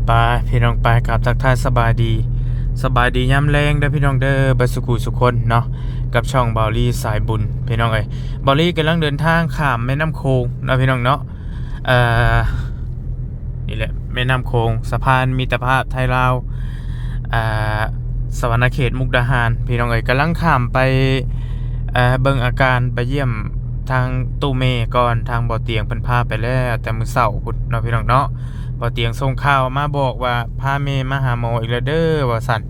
ໄປພີ່ນ້ອງ ໄປ ກາບທັກທາຍສະບາຍດີ ສະບາຍດີຍາມແລງເດີພີ່ນ້ອງເດີ ເບິດສູ່ຄູ່ສູ່ຄົນເນາະ ກັບຊ່ອງເບົາລີສາຍບຸນ ພີ່ນ້ອງເອີຍ. ເບົາລີກຳລັງເດີນທາງຂ້າມແມ່ນ້ຳໂຂງເນາະ ພີ່ນ້ອງເນາະ. ເອີ ນີ້ແຫຼະ ແມ່ນ້ຳໂຂງ ສະພານມິດຕະພາບໄທລາວ ອ່າ ສະຫວັນນະເຂດ ມຸກດາຫານ ພີ່ນ້ອງເອີຍ. ກຳລັງຂ້າມໄປ ເອີ ເບິ່ງອາການ ໄປຢ້ຽມທາງຕູ້ເມກ່ອນ ທາງບໍ່ຕຽງເພິ່ນພາໄປແລ້ວ ແຕ່ມື້ເຊົ້າພຸ້ນເນາະ ພີ່ນ້ອງເນາະ. ບໍ່ຕຽງສົ່ງຂ່າວມາບອກວ່າ ພາແມ່ມາຫາໝໍອີກແລ້ວເດີ ວ່າຊັ້ນ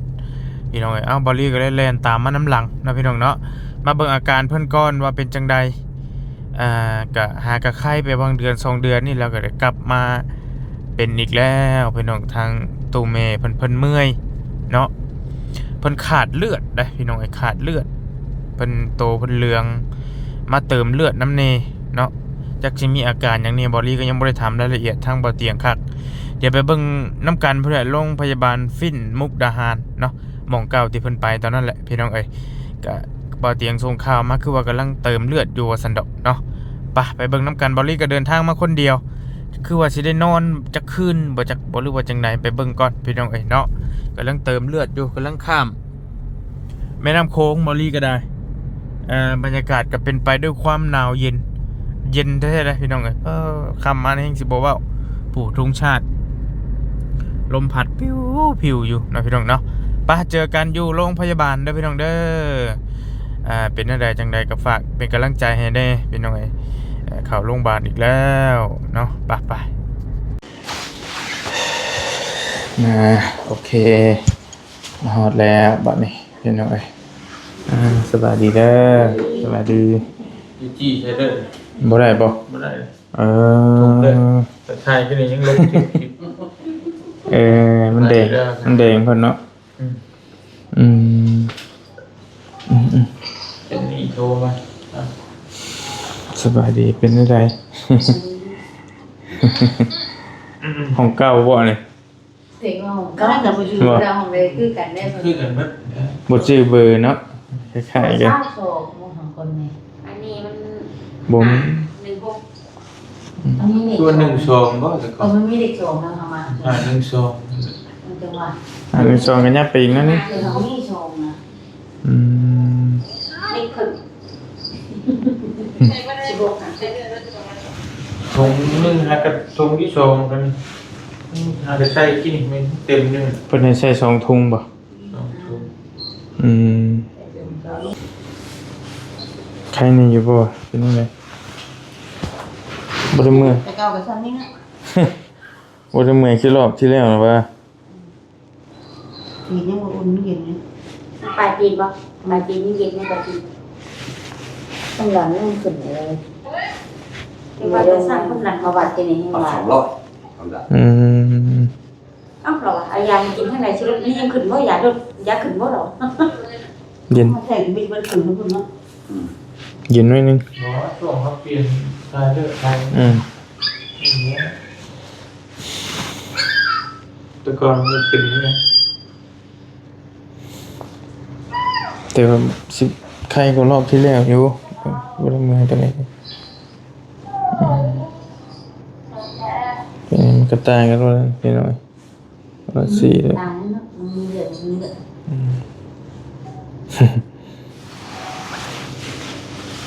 ພີ່ນ້ອງເອີຍ. ເອົ້າ ເບົາລີກໍເລີຍແລ່ນຕາມມານຳຫຼັງເນາະ ພີ່ນ້ອງເນາະ ມາເບິ່ງອາການເພິ່ນກ່ອນວ່າເປັນຈັ່ງໃດ. ອ່າ ກະຫາກະໄຄໄປຫວ່າງເດືອນສອງເດືອນນີ້ ແລ້ວກໍໄດ້ກັບມາເປັນອີກແລ້ວ ພີ່ນ້ອງ. ທາງຕູ້ແມ່ເພິ່ນ ເພິ່ນເມື່ອຍເນາະ ເພິ່ນຂາດເລືອດເດ້ ພີ່ນ້ອງເອີຍ ຂາດເລືອດ ເພິ່ນໂຕເພິ່ນເຫຼືອງ ມາເຕີມເລືອດນຳແດ່ເນາະ. ຈັກຊິມີອາການຫຍັງແດ່ ເບົາລີກໍຍັງບໍ່ໄດ້ຖາມລາຍລະອຽດທາງບໍ່ຕຽງຄັກ. ດຽວໄປເບິ່ງນຳກັນພຸ້ນແຫຼະ ໂລງພະຍາບານຝິ່ນ ມຸກດາຫານເນາະ ໝ່ອງເກົ່າທີ່ເພິ່ນໄປຕອນນັ້ນແຫຼະ ພີ່ນ້ອງເອີຍ. ກະ ບໍ່ຕຽງສົ່ງຂ່າວມາ ຄືວ່າກຳລັງເຕີມເລືອດຢູ່ວ່າຊັ້ນດອກເນາະ. ໄປ ໄປເບິ່ງນຳກັນ. ເບົາລີກໍເດີນທາງມາຄົນດຽວ ຄືວ່າຊິໄດ້ນອນຈັກຄືນ ບໍ່ຈັກບໍ່ ຫຼືວ່າຈັ່ງໃດ ໄປເບິ່ງກ່ອນ ພີ່ນ້ອງເອີຍເນາະ. ກຳລັງເຕີມເລືອດຢູ່ ກຳລັງຂ້າມແມ່ນ້ຳໂຂງ ເບົາລີກໍໄດ້. ເອີ ບັນຍາກາດກໍເປັນໄປດ້ວຍຄວາມໜາວເຢັນ ເຢັນແທ້ໆເດ້ ພີ່ນ້ອງເອີຍ. ເອີ ຄ່ຳມານີ້ແຮ່ງຊິບໍ່ເວົ້າ ຜູ້ທຸງຊາດ ລົມພັດປິວໆຢູ່ເນາະ ພີ່ນ້ອງເນາະ. ໄປ ເຈີກັນຢູ່ໂລງພະຍາບານເດີ ພີ່ນ້ອງເດີ. ອ່າ ເປັນແນວໃດຈັ່ງໃດກໍຝາກເປັນກຳລັງໃຈໃຫ້ແດ່ ພີ່ນ້ອງເອີຍ. ເອີ ເຂົ້າໂລງບານອີກແລ້ວເນາະ. ໄປ ໄປ ອ່າ ໂອເຄ ມາຮອດແລ້ວບັດນີ້ ພີ່ນ້ອງເອີຍ. ອ່າ ສະບາຍດີເດີ ສະບາຍດີ. ຈີ້ໃສ່ເດີ ບໍ່ໄດ້ບໍ່? ບໍ່ໄດ້. ເອີ ລົງເລີຍ ແຕ່ຖ່າຍຢູ່ນີ້ຍັງລົງຄລິບ ເອີ ມັນແດງ ມັນແດງເພິ່ນເນາະ. ອືມ ອືມ ອືມ ເປັນນີ້ໂທມາ. ອ່ະ ສະບາຍດີ ເປັນຈັ່ງໃດ? ຂອງເກົ່າບໍ່ນີ້? ເພງຂອງເກົ່າ ແຕ່ບໍ່ຈື່ວ່າຂອງໃດ ຄືກັນແດ່ ຄືກັນເບິດ. ບໍ່ຈື່ເບີເນາະ ຄ້າຍໆກັນ. ຊາວສອງບໍ່ຂອງຄົນນີ້ ອັນນີ້ມັນ ບໍ່ມີ ຫ້າໜຶ່ງຫົກ ອືມ ອັນນີ້ເລກ ຕົວໜຶ່ງສອງບໍ່ ແຕ່ ເອີ ມັນມີເລກສອງນຳເຂົ້າມາ ຫ້າໜຶ່ງສອງ ມັນຈະວ່າ ຫ້າໜຶ່ງສອງກໍຍັບໄປອີກນັ້ນນີ້ ເອີ ເຮົາມີສອງນະ. ອືມ ເລກເພິ່ນ ສິບຫົກ ຖົງໜຶ່ງຫາກັບຖົງທີສອງກັນ ຫາກັບໃສ່ກິນແມ່ນເຕັມໜຶ່ງ ເພິ່ນໃຫ້ໃສ່ສອງຖົງບໍ່? ສອງຖົງ. ອືມ ໄຄແນ່ຢູ່ບໍ່? ເປັນຈັ່ງໃດ? ບໍ່ໄດ້ເມື່ອຍ ແຕ່ເກົ່າກໍຊ່ຳນີ້ນະ ບໍ່ໄດ້ເມື່ອຍຄືຮອບທີ່ແລ້ວນະວ່າ. ຕີນຍັງບໍ່ອຸ່ນ ເຢັນຢູ່. ປາຍຕີນບໍ່? ປາຍຕີນຍັງເຢັນຢູ່ ປາຍຕີນ. ຄວາມດັນຍັງຂຶ້ນເລີຍ. ເຫັນວ່າຈະສ້າງຄວາມດັນມາວັດທີ່ນີ້ ເອົາ ວ່າ ສອງຮ້ອຍ ຄວາມດັນ. ອືມ ເອົ້າ ລາວວ່າ ເອົາຢາໃຫ້ກິນທາງໃດຊິລົດ ນີ້ຍັງຂຶ້ນບໍ່? ຢາລົດ ຢາຂຶ້ນບໍ່ລາວ? ເຢັນ ແຂງບິດເບິດຂຶ້ນພຸ້ນເນາະ. ອືມ ເຢັນໜ້ອຍໜຶ່ງ. ບໍ່ ຊ່ວງເຮົາປ່ຽນສາຍເລືອດໄປ. ອືມ ແຕ່ກ່ອນມັນຂຶ້ນຢູ່ນະ ແຕ່ວ່າຊິໄຄກວ່າຮອບທີ່ແລ້ວຢູ່ ບໍ່ໄດ້ເມື່ອຍປານໃດ. ອືມ ເປັນຫຍັງມັນກະຕ່າຍກັນໂລດພີ່ນ້ອງ. ລະສີ່ເດີ ຕາຍເນາະ ມັນມີເລືອດ ມັນມີເລືອດ. ອືມ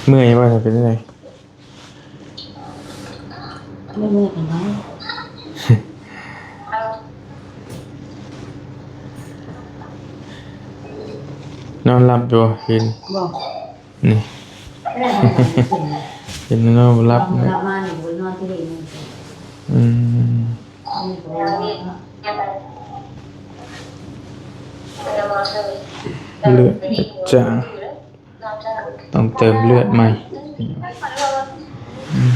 ເມື່ອຍບໍ່ ເປັນຈັ່ງໃດ? ບໍ່ເມື່ອຍປານໃດ. ນອນຫຼັບຢູ່ບໍ່ຄືນ? ບໍ່. ນີ້ ບໍ່ໄດ້ນອນ ເຫັນນອນບໍ່ຫຼັບ ນອນບໍ່ຫຼັບມານີ້ ບໍ່ນອນທີ່ນີ້. ອືມ ເລືອດຈາງ ຕ້ອງເຕີມເລືອດໃໝ່. ອືມ.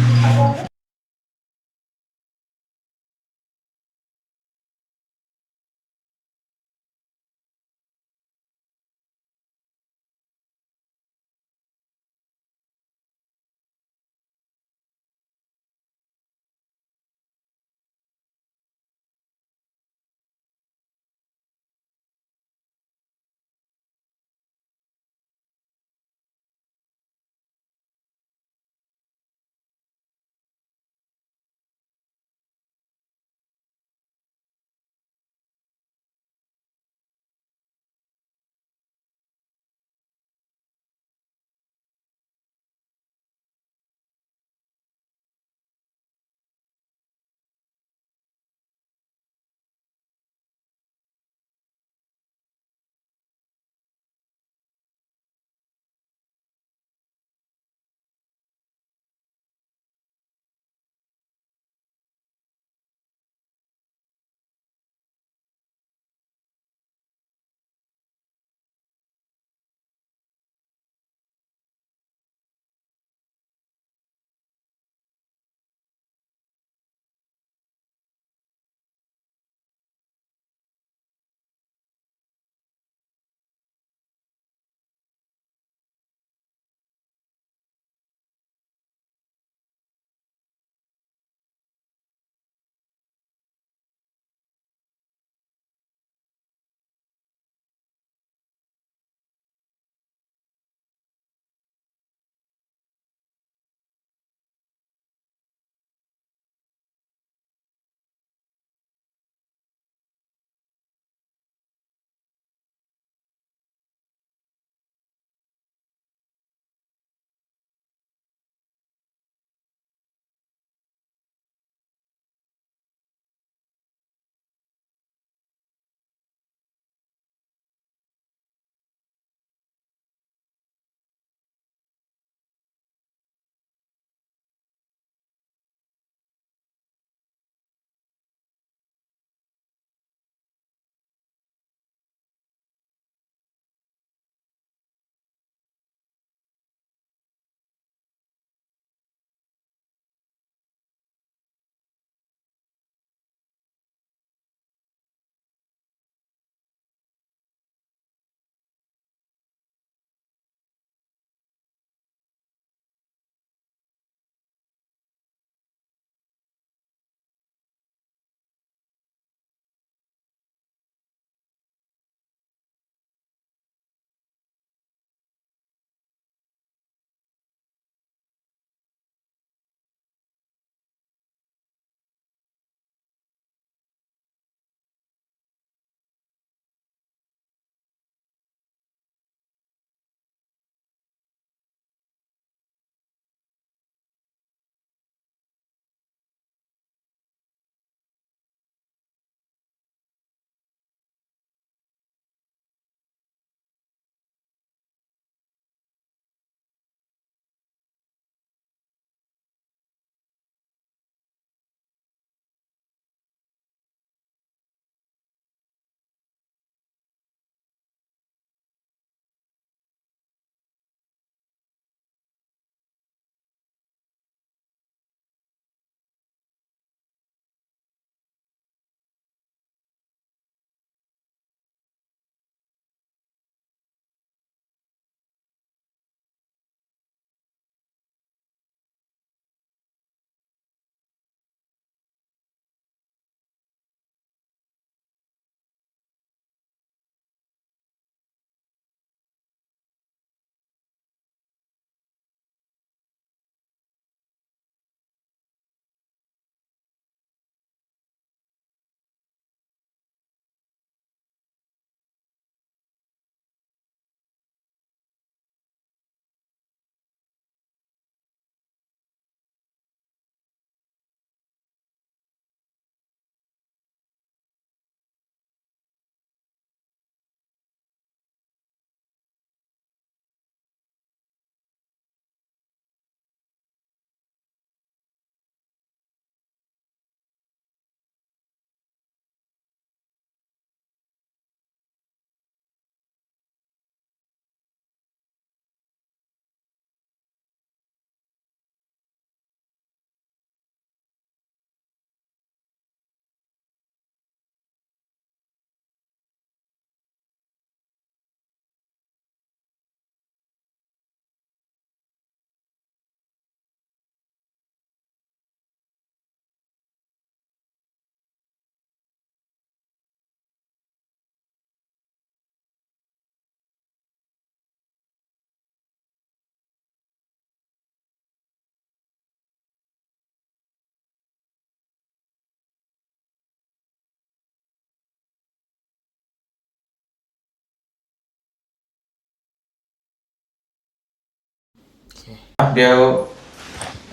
ດຽວ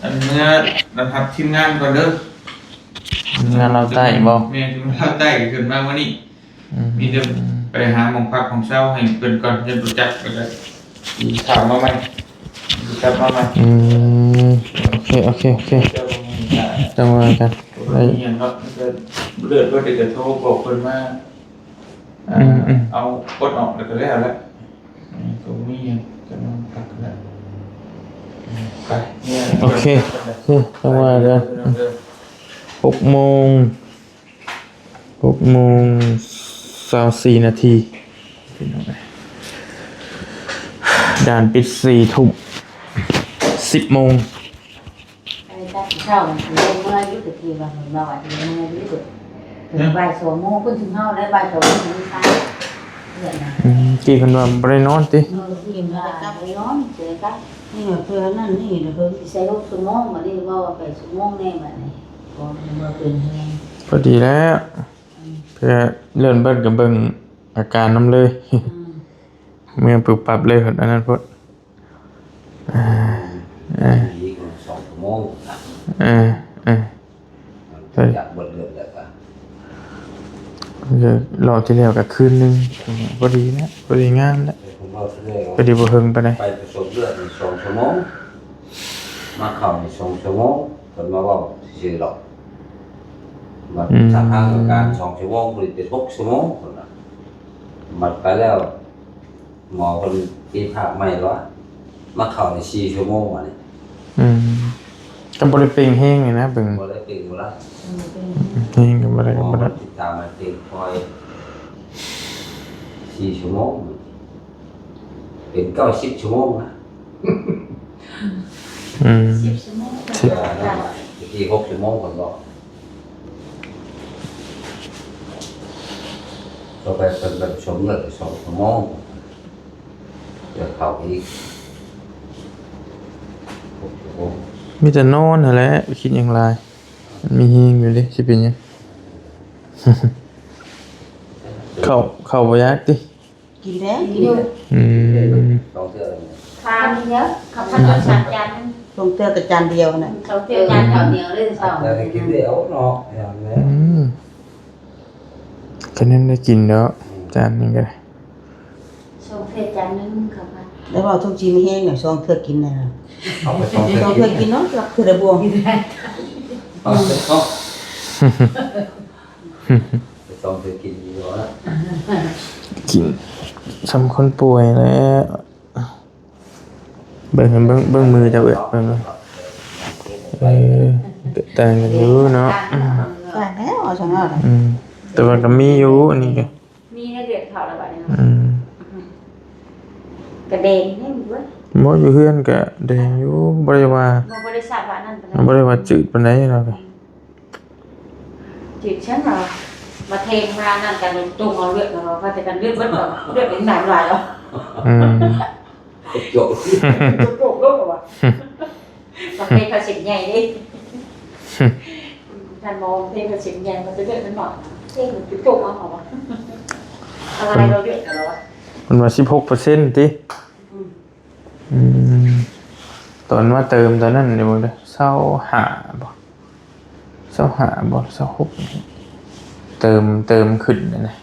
ອັນເມືອລະຮັບທີມງານກ່ອນເດີ. ທີມງານລາວໃຕ້ບໍ່? ແມ່ນ ທີມງານລາວໃຕ້ກໍຂຶ້ນມາມື້ນີ້. ອືມ ມີແຕ່ໄປຫາໝ່ອງພັກຂອງເຊົາໃຫ້ເພິ່ນກ່ອນ ຍັງບໍ່ຈັກ ແລ້ວກໍຊິຖາມມາໃໝ່ ຊິກັບມາໃໝ່. ອືມ ໂອເຄ ໂອເຄ ໂອເຄ ເຈົ້າບໍ່ມີການ ຈັ່ງວ່າກັນ. ບໍ່ໄດ້ອີ່ຫຍັງດອກ ມີແຕ່ເລີດເບິດ ແລ້ວກໍໂທບອກເພິ່ນມາ ອືມໆ ເອົາປົດອອກ ແລ້ວກໍແລ້ວແຫຼະ. ອືມ ກໍບໍ່ມີຫຍັງ ຈະມາພັກແລ້ວ. ອືມ ໄປ ໂອເຄ ໂອເຄ ຈັ່ງວ່າກັນ. ອືມ ຫົກໂມງ ຫົກໂມງຊາວສີ່ນາທີ ພີ່ນ້ອງເອີຍ. ດ່ານປິດສີ່ທຸ່ມ ສິບໂມງ. ໄປແຕ່ເຊົ້າ ເມື່ອຢູ່ ແຕ່ທີ່ວ່າເພິ່ນວ່າວ່າຊິເມື່ອຢູ່ ເພິ່ນ ຮະ? ບ່າຍສອງໂມງ ເພິ່ນເຖິງເຮົາ ແລ້ວບ່າຍສອງໂມງເພິ່ນໄປເຮືອນນະ. ອືມ ກີ້ເພິ່ນວ່າບໍ່ໄດ້ນອນຕິ? ເອີ ກີ້ບໍ່ໄດ້ກັບໄປນອນ ເສຍກັບ ນີ້ເພື່ອນັ້ນນີ້ ເພິ່ນຊິໃຊ້ຫົກຊົ່ວໂມງ ບັດນີ້ເວົ້າວ່າແປດຊົ່ວໂມງແດ່ ບັດນີ້ ກໍເພິ່ນວ່າເປັນແຮງ ພໍດີແລ້ວ. ອືມ ເພື່ອເລື່ອນເບິ່ງ ກໍເບິ່ງອາການນຳເລີຍ. ອືມ ເມືອປຶບປັບເລີຍ ອັນນັ້ນໂພດ. ເອີ ເອີ ອີກສອງຊົ່ວໂມງນະ. ເອີ ເອີ ມັນຈະເບິດເລືອດແລ້ວກະ ເອີ ລອບທີ່ແລ້ວກະຄືນໜຶ່ງ ພໍດີແລ້ວ ພໍດີງາມແລ້ວ ແຕ່ເພິ່ນເວົ້າທີ່ແລ້ວ ພໍດີບໍ່ເຖິງປານໃດ. ໄປປະສົມເລືອດນີ້ສອງຊົ່ວໂມງ ມາເຂົ້ານີ້ສອງຊົ່ວໂມງ ເພິ່ນມາເວົ້າຊື່ໆດອກ. ມາ ອືມ ສັກທາງການສອງຊົ່ວໂມງ ເພິ່ນເປັນຫົກຊົ່ວໂມງ ເພິ່ນວ່າ. ມາໄປແລ້ວ ໝໍເພິ່ນຕີພາກໃໝ່ວ່າ ມາເຂົ້າໃນສີ່ຊົ່ວໂມງວ່ານີ້. ອືມ ກໍບໍ່ໄດ້ເປັ່ງແຮງນີ້ນະ ເບິ່ງ ບໍ່ໄດ້ເປັ່ງບໍ່ໄດ້ ແຮງກໍບໍ່ໄດ້ ກໍບໍ່ໄດ້ ຕິດຕາມມາເປັ່ງຄ່ອຍສີ່ຊົ່ວໂມງ ເປັນເກົ້າສິບຊົ່ວໂມງນະ. ອືມ ສິບຊົ່ວໂມງ ສິບ ແຕ່ວ່ານັ້ນວ່າ ຕະກີ້ຫົກຊົ່ວໂມງເພິ່ນບອກ. ຕໍ່ໄປເພິ່ນໄປປະຊຸມເລີກສອງຊົ່ວໂມງ ດຽວເຂົ້າອີກຫົກຊົ່ວໂມງ. ມີແຕ່ນອນຫັ້ນແຫຼະ ຄິດຫຍັງຫຼາຍ ມັນມີແຮງຢູ່ເດ້ ຊິເປັນຫຍັງ? ເຂົ້າ ເຂົ້າບໍ່ຢາກຕິ? ກິນແລ້ວ ກິນຢູ່ ກິນຢູ່. ອືມ ສອງເທື່ອແລ້ວນີ້ ຄາວນີ້ເດີ ເຂົ້າຜັດຕອນສາມຈານໜຶ່ງ ສອງເທື່ອກໍຈານດຽວຫັ້ນນະ. ສອງເທື່ອຈານດຽວເລີຍ ເຊົ້າ ແລ້ວກໍກິນແລ້ວເນາະ ຢ່າງແລ້ວ. ອືມ ຄະແນນໄດ້ກິນແລ້ວ ອືມ ຈານໜຶ່ງກໍໄດ້ ສອງເທື່ອຈານໜຶ່ງ ເຂົ້າຜັດ. ແລ້ວເວົ້າທຸກທີ່ມີແຮງໜ້ອຍ ສອງເທື່ອກິນນະ ເອົາໄປສອງເທື່ອ ສອງເທື່ອກິນເນາະ ເທື່ອລະບ່ວງ ເອົາໄປເນາະ. ໄປຕ້ອງໄປກິນຢູ່ແລ້ວ ກິນສ່ຳຄົນປ່ວຍແຫຼະ. ເບິ່ງ ເບິ່ງ ເບິ່ງມືເຈົ້າເອີຍ ເບິ່ງ ເອີ ຕ່າງກັນຢູ່ເນາະ ຕ່າງແລ້ວ ເອົາຊັ້ນເນາະ. ອືມ ແຕ່ວ່າກໍມີຢູ່ ອັນນີ້ກໍມີໃນເດືອນເຂົາແລ້ວບັດນີ້ເນາະ. ອືມ ກະແດງແຮງຢູ່ເວີຍ. ບໍ່ ຢູ່ເຮືອນກະແດງຢູ່ ບໍ່ໄດ້ວ່າ ບໍ່ ບໍ່ໄດ້ສາບວ່ານັ້ນປານໃດ ບໍ່ໄດ້ວ່າຈືດປານໃດເນາະ. ອືມ ຈິດຊັ້ນວ່າ ມາແທງມານັ້ນກັນ ຕົງເອົາເລືອດ ແລ້ວວ່າແຕ່ກັນເລືອດເບິດ ເລືອດຍັງຫຼາຍຫຼາຍແລ້ວ. ອືມ ໂຈກ ໂຈກລົງວ່າ ມາແທງເຂົາເສັ້ນໃຫຍ່ເດ້. ທ່ານໝໍແທງເຂົາເສັ້ນໃຫຍ່ ມັນຈະເລືອດມັນໜ້ອຍ ແທງຈົນໂຈກເອົາວ່າ ອະໄລເຮົາເລືອດແລ້ວວ່າ ເພິ່ນວ່າສິບຫົກເປີເຊັນຕິ. ອືມ ອືມ ຕອນມາເຕີມຕອນນັ້ນ ດຽວເບິ່ງເດີ ຊາວຫ້າບໍ່ ຊາວຫ້າບໍ່ ຊາວຫົກ ເຕີມ ເຕີມຂຶ້ນຫັ້ນນະ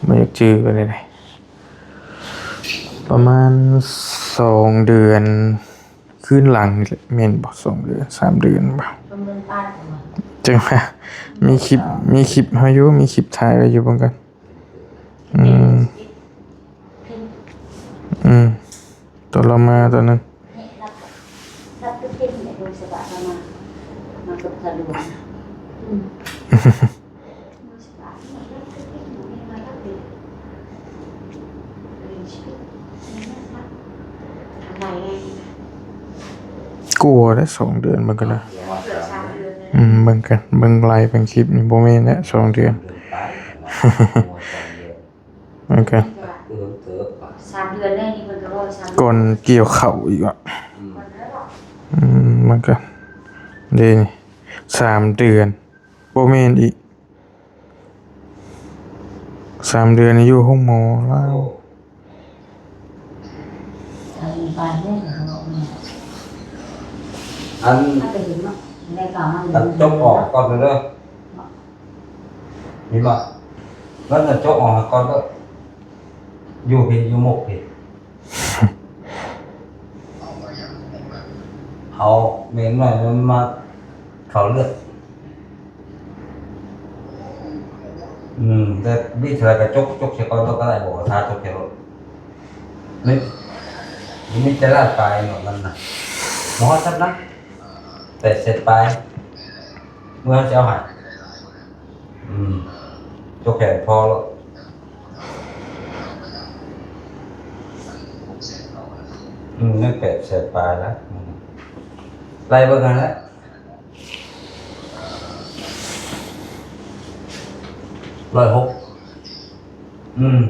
ບໍ່ຢາກຈື່ປານໃດ ປະມານສອງເດືອນຄືນຫຼັງນີ້ແຫຼະ ແມ່ນບໍ່? ສອງເດືອນ ສາມເດືອນບໍ່? ປະເມີນປານ ຈັ່ງວ່າ ມີຄລິບ ມີຄລິບເຮົາຢູ່ ມີຄລິບຖ່າຍໄວ້ຢູ່ ເບິ່ງກັນ. ອືມ ອືມ ຕອນລາວມາຕອນນັ້ນ ກວ່າແລ້ວ ສອງເດືອນ ເບິ່ງກັນນະ. ອືມ ເບິ່ງກັນ ເບິ່ງໄລ່ເບິ່ງຄລິບນີ້ ບໍ່ແມ່ນແລ້ວ ສອງເດືອນ ເບິ່ງກັນ ສາມເດືອນແລ້ວນີ້ ເພິ່ນກໍເວົ້າສາມເດືອນ ກ່ອນກ່ຽວເຂົ້າອີກອະ. ອືມ ອືມ ເບິ່ງກັນ ເດ້ນີ້ ສາມເດືອນ ບໍ່ແມ່ນອີກ ສາມເດືອນນີ້ຢູ່ໂຮງໝໍລາວ. ອັນ ມັນກໍເຫັນເນາະ ໄດ້ຂ່າວມາ ຕັດຈົກອອກກ່ອນເດີ ເຫັນບໍ່? ເບິ່ງກະຈົກອອກໃຫ້ກ່ອນເດີ ຢູ່ພີ້ ຢູ່ໝົກພີ້ ເອົາເມນໜ້ອຍມັນມາເຂົ້າເລືອດ. ອືມ ແຕ່ມີເທື່ອກະຈົກ ຈົກໃສ່ກ່ອນໂລດກະໄດ້ ບໍ່ ຖ້າຈົກໃສ່ໂລດ ມີ ມີແຕ່ລ້ານປາຍເນາະ ມັນນະ ບໍ່ຮອດຊັ້ນນະ ແປດແສນປາຍ ເມື່ອເຮົາຊິເອົາໃຫ້ ອືມ ຈົກແຂນພໍໂລດ ອືມ ຍັງແປດແສນປາຍນະ ອືມ ໄລ່ເບິ່ງຫັ້ນແຫຼະ. ຮ້ອຍຫົກ ອືມ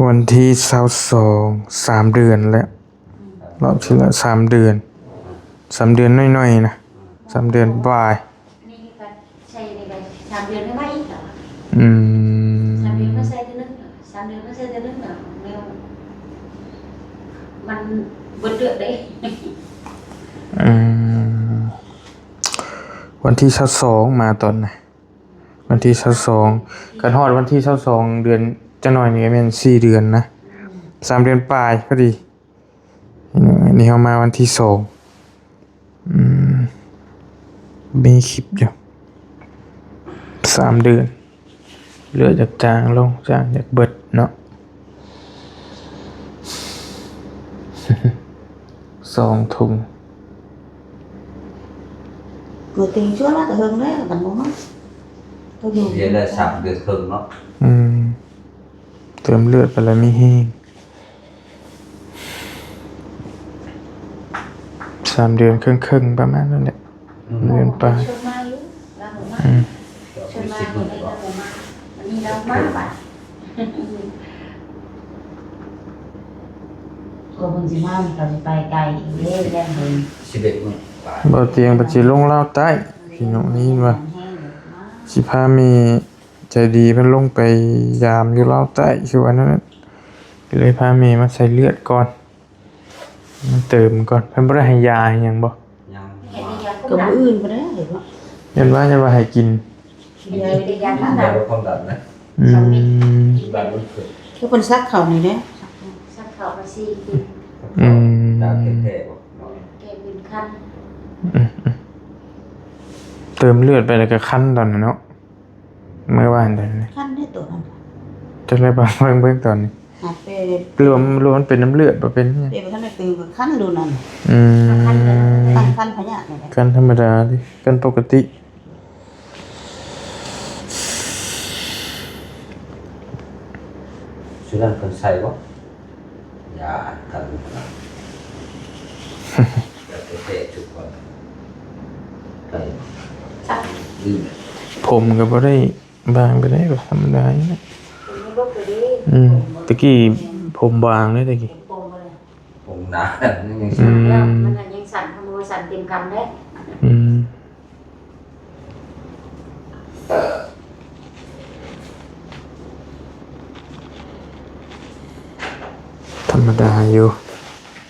ວັນທີຊາວສອງ ສາມເດືອນແລ້ວ ອືມ ລອບທີ່ແລ້ວ ສາມເດືອນ ສາມເດືອນໜ້ອຍໆນະ ສາມເດືອນປາຍ ອັນນີ້ຄືກັນ ໃສ່ນີ້ໄດ້ສາມເດືອນ ໄດ້ມາອີກແລ້ວ ອືມ ສາມເດືອນມາໃສ່ເທື່ອໜຶ່ງ ສາມເດືອນມາໃສ່ເທື່ອໜຶ່ງ ແລ້ວມັນເບິດເລືອດເດ້ ອືມ ວັນທີຊາວສອງ ມາຕອນນະ ວັນທີຊາວສອງ ຄັນຮອດວັນທີຊາວສອງ ເດືອນ ຈັກໜ້ອຍນີ້ກະແມ່ນສີ່ເດືອນນະ ອືມ ສາມເດືອນປາຍພໍດີ. ນີ້ເຮົາມາວັນທີສອງ ອືມ ມີຄລິບຢູ່ ສາມເດືອນ ເລືອດຢາກຈາງລົງ ຈາງຢາກເບິດເນາະ ສອງຖົງ ຕົວເຕັງຊວນມາແຕ່ເຫິງແລ້ວ ຄັນບໍ່ມາ ເຮົາຢູ່ ເສຍໄດ້ສາມເດືອນເຄິ່ງເນາະ ອືມ ເຕີມເລືອດໄປແລ້ວມີແຮງ ສາມເດືອນເຄິ່ງໆ ປະມານນັ້ນແຫຼະ ອືມ ເດືອນປາຍ ເພິ່ນມາຢູ່ ລາວບໍ່ມາ ອືມ ເພິ່ນມາ ມື້ນີ້ລາວບໍ່ມາ ມື້ນີ້ລາວມາບາດ ກວ່າເພິ່ນຊິມາ ເຂົາຊິໄປໄກອີກເດ້ ຢ້ານເພິ່ນ ສິບເອັດມື້ ບໍ່ຕຽງ ເພິ່ນຊິລົງລາວໃຕ້ ພີ່ນ້ອງໄດ້ຍິນວ່າ ຊິພາແມ່ ໃຈດີເພິ່ນລົງໄປຢາມຢູ່ລາວໃຕ້ ຄືວ່ານັ້ນ ກະເລີຍພາແມ່ມາໃສ່ເລືອດກ່ອນ ມາເຕີມກ່ອນ ເພິ່ນບໍ່ໄດ້ໃຫ້ຢາໃຫ້ຫຍັງບໍ່? ຍັງ ກະມື້ອື່ນພຸ້ນແຫຼະ ເຫັນວ່າ ຍັງວ່າໃຫ້ກິນ ຢາລົດຄວາມດັນນະ ອືມ ແລ້ວເພິ່ນສັກເຂົ້ານີ້ແຫຼະ ສັກເຂົ້າກະສີ່ ອືມ ຢາແກ້ແພ້ບໍ່? ແກ້ເປັນຄັນ ອືມ ເຕີມເລືອດໄປແລ້ວກະຄັນຕອນນັ້ນເນາະ. ເມື່ອວານນີ້ຄັນໄດ້ໂຕນັ້ນ ຈັກໄດ້ປະເບິ່ງ ເບິ່ງຕອນນີ້ ຫາກແຕ່ລວມ ລວມມັນເປັນນ້ຳເລືອດ ບໍ່ເປັນຫຍັງ ແຕ່ບໍ່ທັນໄດ້ຕື່ມ ຄັນໂຕນັ້ນ ອືມ ຄັນ ຄັນພະຍາດນີ້ແຫຼະ ຄັນທຳມະດາເດ້ ຄັນປົກກະຕິ ສຸດນັ້ນເພິ່ນໃສ່ບໍ່? ຢາອັນກັນ ແຕ່ແທ້ໆ ທຸກຄົນ ໄປ ລືມ ຜົມກະບໍ່ໄດ້ບາງປານໃດ ກະທຳມະດານີ້ແຫຼະ ອືມ ຕະກີ້ຜົມບາງເດ້ຕະກີ້ ຜົມໜາ ອືມ ມັນຍັງສັ້ນ ຄັນບໍ່ສັ້ນເຕັມກຳເດ້ ອືມ. ທຳມະດາຢູ່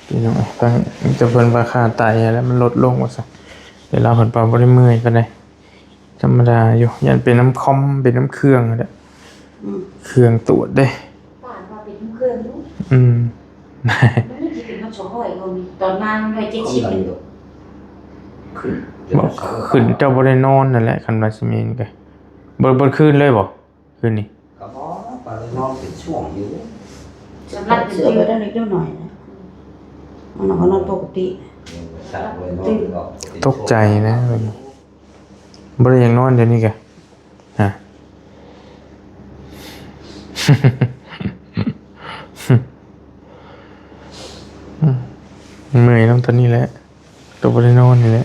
ພີ່ນ້ອງ ຕັ້ງແຕ່ເພິ່ນວ່າຄ່າໄຕແລ້ວມັນລົດລົງວ່າຊັ້ນ ແຕ່ລາວເພິ່ນວ່າບໍ່ໄດ້ເມື່ອຍປານໃດ ທຳມະດາຢູ່ ຢ້ານເປັນນຳຄອມ ເປັນນຳເຄື່ອງຫັ້ນແຫຼະ ອືມ ເຄື່ອງຕວດເດ້ ປານວ່າເປັນນຳເຄື່ອງຢູ່ ອືມ. ມັນຍັງຊິເປັນຮອດສອງຮ້ອຍຢູ່ນີ້ ຕອນມາມັນຮ້ອຍເຈັດສິບ ຂຶ້ນ ບໍ່ ຂຶ້ນ ເຈົ້າບໍ່ໄດ້ນອນນັ້ນແຫຼະ ຄັນວ່າຊິແມ່ນກະ ເບິດ ເບິດຄືນເລີຍບໍ່ ຄືນນີ້? ກະບໍ່ ກະໄດ້ນອນເປັນຊ່ວງຢູ່ ສຳລັບເຊື່ອໄປໄດ້ເລັກໄດ້ໜ້ອຍນະ ມັນນອນປົກກະຕິ ຕົກໃຈນະ ບໍ່ໄດ້ຢາກນອນດຽວນີ້ກະ ຮະ ເມື່ອຍນຳຕອນນີ້ແຫຼະ ກະບໍ່ໄດ້ນອນນີ້ແຫຼະ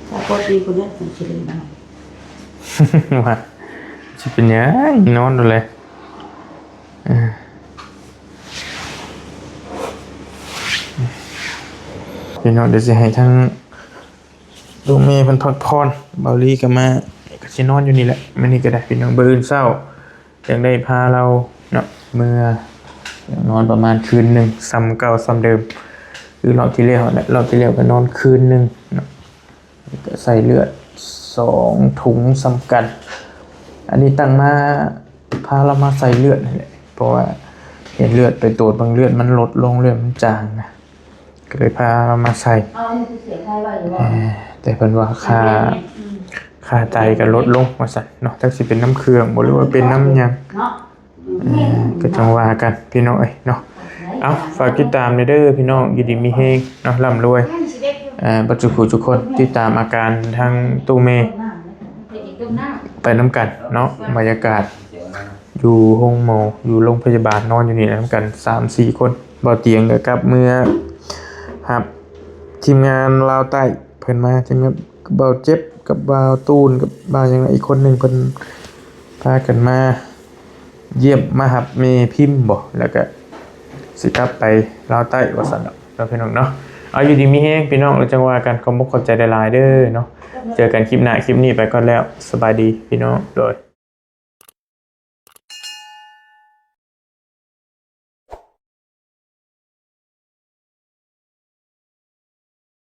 ຖ້າປົກກະຕິພຸ້ນແຫຼະ ມັນຊິໄດ້ນອນ ວ່າ ຊິເປັນຫຍັງ ນອນໂລດແຫຼະ ເອີ ພີ່ນ້ອງ ດຽວຊິໃຫ້ທາງ ລູກແມ່ເພິ່ນພັກຜ່ອນ ເບົາລີກະມາ ກະຊິນອນຢູ່ນີ້ແຫຼະ ມື້ນີ້ກະໄດ້ພີ່ນ້ອງ ມື້ອື່ນເຊົ້າ ຈຶ່ງໄດ້ພາລາວເນາະ ເມືອນອນປະມານຄືນໜຶ່ງ ສ່ຳເກົ່າສ່ຳເດີມ ຄືລອບທີ່ແລ້ວແຫຼະ. ລອບທີ່ແລ້ວກໍນອນຄືນໜຶ່ງເນາະ ກໍໃສ່ເລືອດສອງຖົງສ່ຳກັນ. ອັນນີ້ຕັ້ງມາ ພາລາວມາໃສ່ເລືອດນີ້ແຫຼະ ເພາະວ່າເຫັນເລືອດ ໄປກວດເບິ່ງເລືອດມັນລົດລົງ ເລືອດມັນຈາງນະ ກໍເລີຍພາລາວມາໃສ່. ເອີ ແຕ່ເພິ່ນວ່າຄ່າ ຄ່າໄຕກໍລົດລົງວ່າຊັ້ນເນາະ ຈັກຊິເປັນນຳເຄື່ອງບໍ່ ຫຼືວ່າເປັນນຳຫຍັງ ເອີ ກໍຈັ່ງວ່າກັນພີ່ນ້ອງເອີຍເນາະ. ເອົາ ຝາກຕິດຕາມແດ່ເດີພີ່ນ້ອງ ຢູ່ດີມີແຮງເນາະ ລ່ຳລວຍ ເອີ ເບິດສູ່ຜູ້ສູ່ຄົນ ຕິດຕາມອາການທາງຕູ້ແມ່ໄປນຳກັນເນາະ. ບັນຍາກາດຢູ່ໂຮງໝໍ ຢູ່ໂຮງພະຍາບານ ນອນຢູ່ນີ້ນຳກັນສາມສີ່ຄົນ. ບ່າວຕຽງກໍກັບເມືອຮັບທີມງານລາວໃຕ້ ເພິ່ນມາ ທີມງານບ່າວເຈັບກັບບ່າວຕູນກັບບ່າວຫຍັງ ອີກຄົນໜຶ່ງ ເພິ່ນພາກັນມາຢ້ຽມ ມາຮັບແມ່ພິມບໍ ແລ້ວກະຊິກັບໄປລາວໃຕ້ວ່າຊັ້ນເນາະ ເນາະພີ່ນ້ອງເນາະ. ເອົາ ຢູ່ດີມີແຮງພີ່ນ້ອງ ແລ້ວຈັ່ງວ່າກັນ. ຂອບອົກຂອບໃຈຫຼາຍໆເດີເນາະ ເຈີກັນຄລິບໜ້າ. ຄລິບນີ້ໄປກ່ອນແລ້ວ ສະບາຍດີພີ່ນ້ອງ ໂດຍ.